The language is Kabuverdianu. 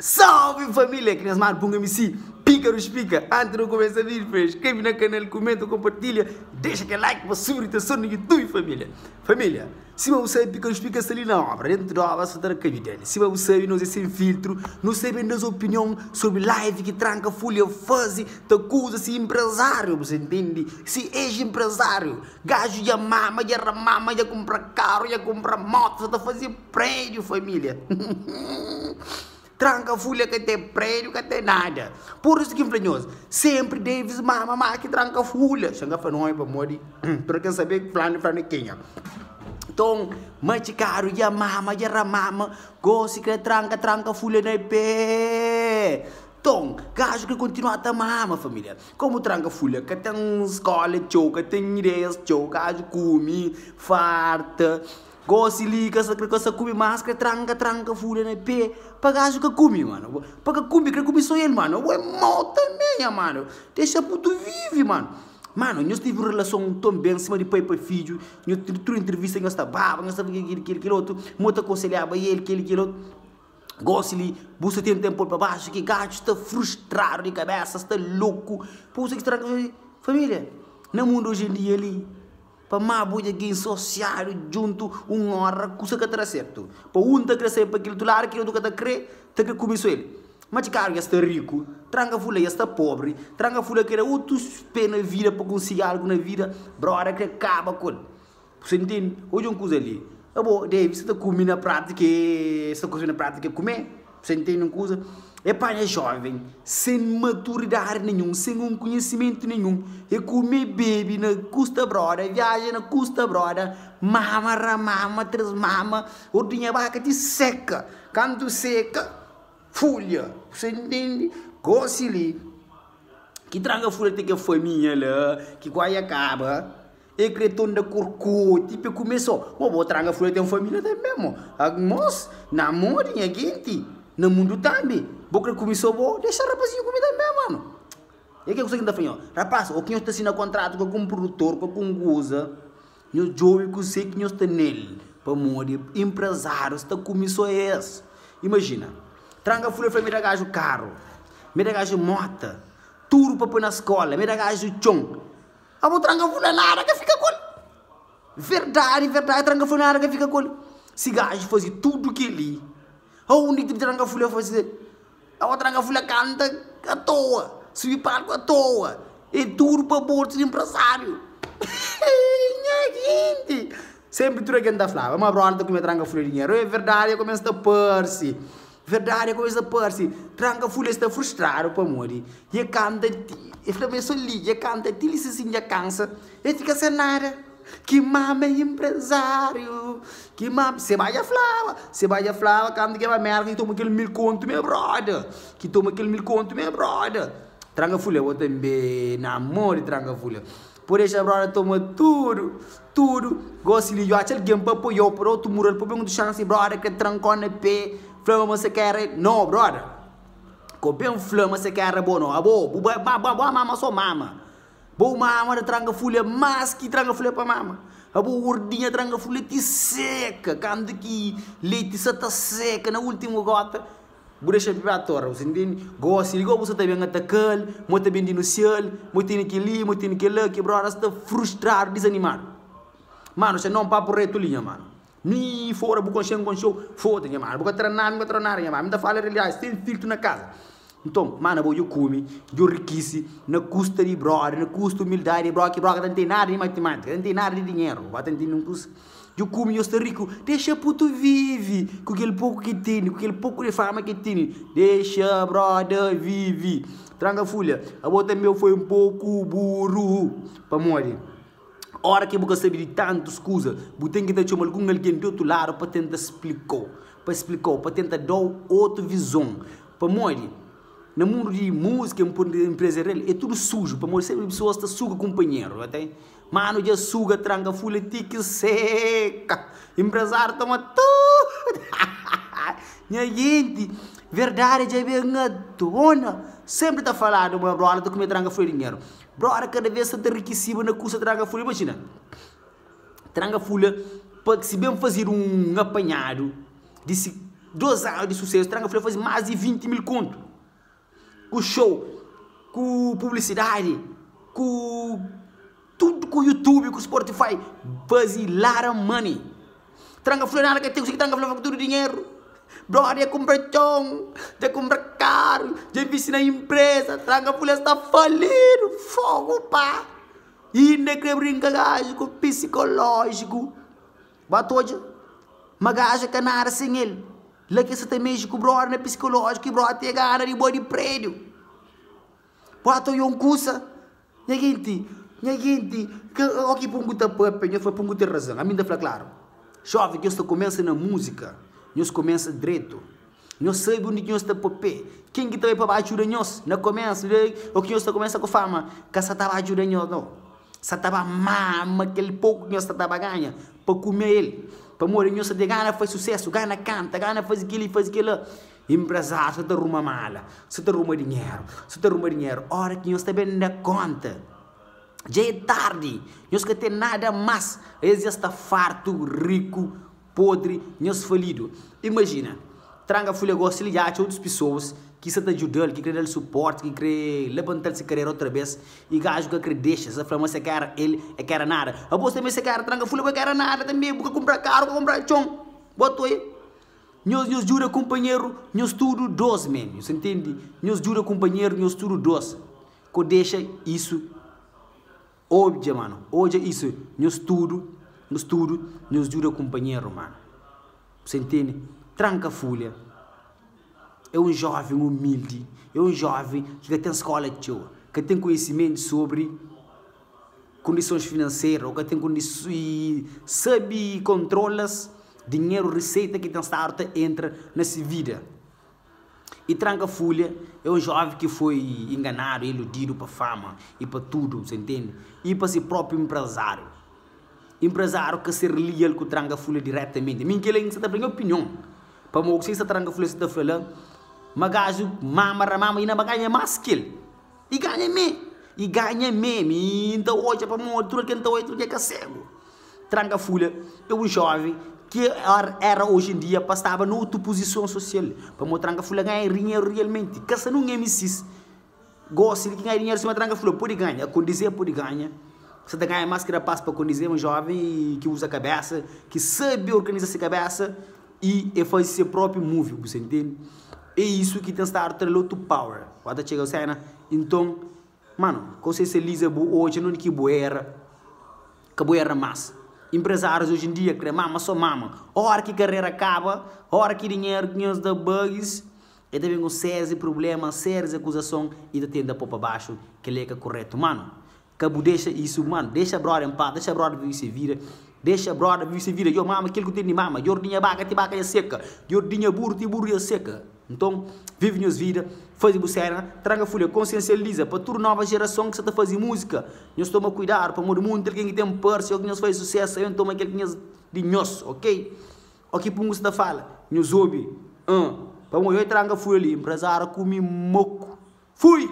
Salve família, ki nhas manu punga MC Pika dos Pika. Antes de começar vídeo, inscreve na canal, comenta, compartilha, deixa aquele like para subir atenção no YouTube, família. Família, sima bu sabe, Pika dos Pika sta li na obra, dentro da obra, sta ta da dele. Sima bu sabe, nós é sem filtro, nós sabe das opinião sobre live que tranca folha faze, ta acusa se empresário, você entende? Se ex-empresário, gajo já mama, já ramama, já compra carro, já compra moto, só ta fazer prédio, família. Tranka fulha ka ten prédiu, ka ten nada. Pur isu ki N fla nhos, senpri Davis mama má ki tranka fulha. Xa N ka fla nómi pamodi tudu ken sabe flanu flanu é kenha. Nton, matxikadu dja mama, dja ramama, gósi kre tranka, tranka fulha na pé. Nton, gaju kre kontinua ta mama, família. Komu tranka fulha ka ten skóla txeu, ka ten ideias txeu, gaju kume, farta. Gosi li ka sa kre ka sa kume mas kre tranka tranka fulha na pe pa gajo ka kume mano pa ka kume kre kume so el mano abo é mau tanbe nha mano dexa puto vive mano mano nhos tive un relason ton ben sima di pai pa fidju nho tudu entrevista nhos ta baba nhos ta kel kel kel otu mo ta konselhaba el kel kel otu gosi li bu sa ten ten pol pa baxu ki gajo sta frustradu di kabesa sta loku pa kusa ki sta familia na mundu oji en dia li. Pa má bo dja gen sosiadu djuntu un óra kusa ka ta da sertu. Pa un ta kre sai pa kel otu ladu, kel otu ka ta kre, ta kre kume so el. Má txi karu dja sta riku, tranka fula dja sta pobri, tranka fula kre da otus pé na vida pa konsigi algu na vida, broda kre kaba ku el. Bu ntende? Odja un kuza li, abo David sa ta kume na pratu ke sa ta kume na pratu ke kume? Você entende un kuza? E panha joven sen maturidadi nenhun, sen un kunhesimentu nenhun, e kume, bebe na kusta broda, viaja na kusta broda, mama, ramama, tresmama, ordinha baka ti seka, kantu seka, fulha. Você entende? Gosi li, ki tranka fulha ten ke faminha la, ki kuazi kaba. E kre tonda korkoti pe kume so. Mo bo tranga folha ten familia tanbe mo. Mos na modi nha genti na mundu tanbe. Bo kre kume so bo dexa rapazinhu kume tanbe mano. E ke kusa ki nta fla nho. Rapas o ki nho ta sina kontratu ku algun produtor ku algun kuza nho djobe kuse ki nho sta nel pamodi empresários ta kume so es. Imajina tranga folha fla mi da gaju karu mi da gaju mota tudu pa poi na skola mi da gaju txon. Abo tranka fulha nada ka fika kol. Verdadi, verdadi tranka fulha nada ka fika kol. Si gaju fazi tudu keli, aundi ki tranka fulha fazi? Abo tranka fulha kanta atoa, subi palku atoa, e tudu pa bolsu di empresáriu. Nha jinti! Sempri tudu algen ta flaba ma broda ta kume tranka fulha dinheru. E verdadi, e kumesa ta parsi. Verdadi é kumesa ta parse, tranka fulha sta frustradu pamodi dja kanta ti, el fla ma é so li, dja kanta ti li si sin dja kansa, el fika sen nada. Ki mama é inprezariu, ki mama, se ba dja flaba, se ba dja flaba kantu ki el ba Merka ki toma kel 1000 kontu me broda, ki toma kel 1000 kontu me broda. Tranka fulha bo tanbe na amor di tranka fulha. Bo dexa broda toma tudu, tudu. Gosi li, atxa algen pa apoiau, pa da otu mural, pa ben otu xansi, broda ka trankau na pe, fla ma se ka era, no broda, ko ben fla ma se ka era bo no, abo bu bai ba ba mama so mama, bo mama ta tranka fulha mas ki tranka fulha pa mama, abo gordinha tranka fulha ti seka, kantu ki leti sa ta seka na ultimu gota. Bu dexa bebe atora, bu sa intende? Gosi li, gosi bu sa ta ben ataka-l, mo ta ben dinunsia-l, mo tene kel-li, mo tene kel-la, ki broda sta frustradu, dizanimadu. Manu, xa non papu retu li, nha manu. Mi fora bu konxe-m, N konxe-u, foda, nha manu. Bu ka tra nada, mi ka tra nada, nha manu. Mi ta fala realidadi, sen filtru na kaza. Nton, manu, abo djo kume, djo rikisi na kusta di broda, na kusta umildadi di broda, ki broda ka ta ntende nada di matimátika, ka ta ntende nada di dinheru, ba ta ntende un kusa. Djo kume nho sta riku Dexa putu vive Ku kel poku ki tene Ku kel poku di fama ki tene Dexa broda vive Tranka fulha Abo tanbe foi un poku buru Pamodi Ora ki bu ka sabe di tantus kuza Bu ten ki ta txoma algun algen di otu ladu pa tenta splikau Pa splikau Pa tenta dau otu vizon Pamodi Na mundu di múzika enprezarial é tudu suju Pamodi senpri pesoas ta suga kunpanheru Manu dja suga tranka fulha ti ki seka Empresário toma tudo Nha genti, verdade dja ben a tona Sempre ta faladu ma broda ta kume tranka fulha dinheru Broda kada vez sa ta rikisiba na kusa tranka fulha Imajina, tranka fulha pa si ben fazedu un apanhadu di si. 2 anu di susesu, Tranka Fulha faze más di 20 mil kontu ku show, ku publisidadi, ku tudu, ku youtube, ku spotify, faze lot of money. Tranka Fulha nada ka ten, kuzê ki Tranka Fulha faze ku tudu dinheru? Brother dja kunpra txon, dja kunpra karu, dja invisti na inpresa, Tranka Fulha sta falidu, fogu pá! Inda kre brinka gaju ku pisikolójiku. Ba ta odja ma gaju é ka nada sen el. La ki el sa ta mexe ku brother na pisikolójiku i brother ten gana di bai di prédiu. Ba ta odja un kusa, nha genti, nha genti, oki pungu ta papia, nha fla pungu ten razon. Ami N ta fla klaru, jovem ki nhos ta kumesa na múzika, nhos kumesa dretu. Nhos sabe undi ki nhos ta pô pé. Ken ki ta bai pa ba djuda nhos na komésu de ô ki nhos ta kumesa ku fama, ka sa ta ba djuda nhos, nau. Sa ta ba mama kel poku ki nhos ta ba ganha pa kume el. Pamodi nhos sa ten gana fase susésu, gana kanta, gana faze kel-li, faze kel-la. Enprezáriu sa ta ruma mala, sa ta ruma dinheru, sa ta ruma dinheru. Óra ki nhos ta ben da kónta, dja é tardi, nhos ka ten nada más. Es dja sta fartu, riku. Podri nhos falidu. Imajina, Tranka Fulha gosi li dja atxa otus pisoas ki sa ta djuda-l, ki kre da-l suporti, ki kre labanta-l se karera otra bes, i gaju ka kre dexa, sa fla ma se ka era el, e ka era nada. Abos tanbe se ka era Tranka Fulha, bo e ka era nada tanbe, bu ka kunpra karu, bu ka kunpra txon, bo atoi. Nhos, nhos djuda kunpanheru, nhos tudu dos men, nhos intende? Nhos djuda kunpanheru, nhos tudu dos. Ko dexa isu. Odja mano, odja isso, nhos tudo, nhos tudo, nhos djuda kunpanheru mano. Você entende? Tranka fulha é um jovem humilde, é um jovem ki ka ten skola txeu, ka ten konhisimentu sobri kondisons finanseru, ou ka ten kondisons, sabe kontrola-s dinheru, riseita ki ten stadu ta entra na se vida. I tranka fulha é un jovem ki foi enganadu, iludidu pa fama i pa tudu, sa intende? I pa si propriu empresáriu. Empresáriu ka ser lial ku tranka fulha diretamenti. Mi kila N sa ta fla nha opinion. Pamodi ku sa tranka fulha sa ta fla la ma gaju mama ramama i na ba ganha mas ki el. I ganha mé, i ganha mé, mi N ta odja pamodi tudu algen ta odja, tudu algen ka segu. Tranka Fulha é un jovem ki era oji en dia pa staba na otu puzison sosial, pamodi Tranka Fulha ganha dinheru realmenti, ka sta nun MCs gosi di ki ganha dinheru sima Tranka Fulha, pode ganha, Condizé pode ganha, sa ta ganha mas ki rapaz pa Condizé, un jovem ki uza kabesa, ki sabe organiza se kabesa i e faze se propi movie, bu sa intende? É isu ki ten stadu ta da-l otu power, ba ta txega sena, inton. Mano, konsiensializa bu odja nunde ki bu era, ka bu era mas. Empresários hoje em dia kre mama so mama. Ora ki karera kaba, ora ki dinheru ki nhos da bugs, e ta ben ku sérius di problema, sérius di akuzason i ta tenta po pa baxu. Kela é ka koretu, mano. Ka bu dexa isu, mano. Dexa brother em paz, dexa brother vive se vida. Dexa brother vive se vida. Djo mama kel ku ten di mama. Djo ordinha baka ti baka dja seka. Djo ordinha buru ti buru dja seka. Nton, vive nhos vida, faze bu séna, tranka fulha, konsiensializa pa tudu nova jerason ki sa ta faze múzika. Nhos toma kuidadu pamodi monti algen ki ten parse ô ki nhos faze susésu sa ben toma kel ki nhos di nhos, ok? Ô ki pungu sa ta fala, nhos obi, Pamodi oi tranka fulha li, enprezáriu kume moku. Fui!